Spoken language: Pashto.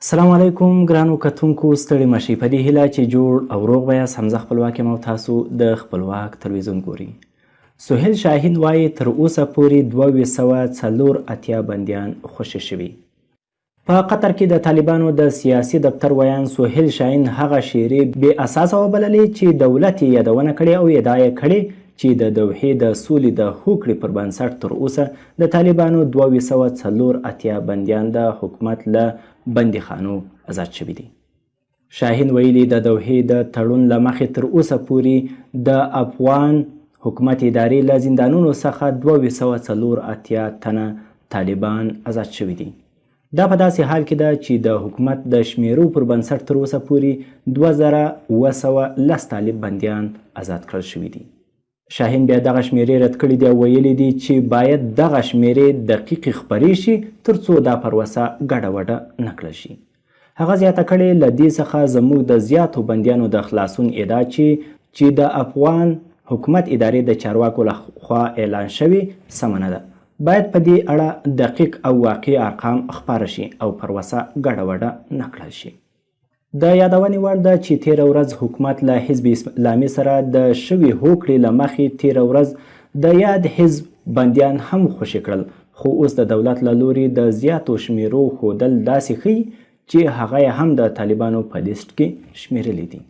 السلام علیکم ګرانو کتونکو، ستړي مشي. په دې هیله چې جوړ او روغ به یاست. حمزه خپلواک یم او تاسو د خپلواک تلویزیون ګورئ. سهیل شاهین وایي تر اوسه پورې 284 بندیان خوشې شوي. په قطر کې د طالبانو د سیاسي دفتر ویاند سهیل شاهین هغه شیرې بې اساسه وبللې چې دولت یې یادونه کړې او ادعا یې کړې چې د دوحې د سولې د هوکړې پر بنسټ تر اوسه د طالبانو 284 بندیان د حکومت له بندیخانو ازاد شوي دي. شاهین ویلي، د دوحې د تړون له مخې تر اوسه پورې د افغان حکومت ادارې له زندانونو څخه 284 تنه طالبان ازاد شوي دي. دا په داسې حال کې ده چې د حکومت د شمېرو پر بنسټ تر اوسه پورې 2710 طالب بندیان ازاد کړل شوي دي. شاهین بیا دغه شمېرې رد کړې دي او ویلي دي چې باید دغه شمېرې دقیقې خپرې شي ترڅو دا پروسه ګډه وډه نه کړل شي. هغه زیاته کړې، له دې څخه زموږ د زیاتو بندیانو د خلاصون ادعا چې چې د افغان حکومت ادارې د چارواکو له خوا اعلان شوې، سمه نه ده. باید په دې اړه دقیق او واقعي ارقام خپاره شي او پروسه ګډه وډه نه کړل شي. د یادونې وړ ده چې تېره ورځ حکومت له حزب اسلامي سره د شوې هوکړې له مخې تېره ورځ د یاد حزب بندیان هم خوشې کړل، خو اوس د دولت له لوري د زیاتو شمېرو ښودل داسې ښيي چې هغه یې هم د طالبانو په لیست کې شمېرلي دي.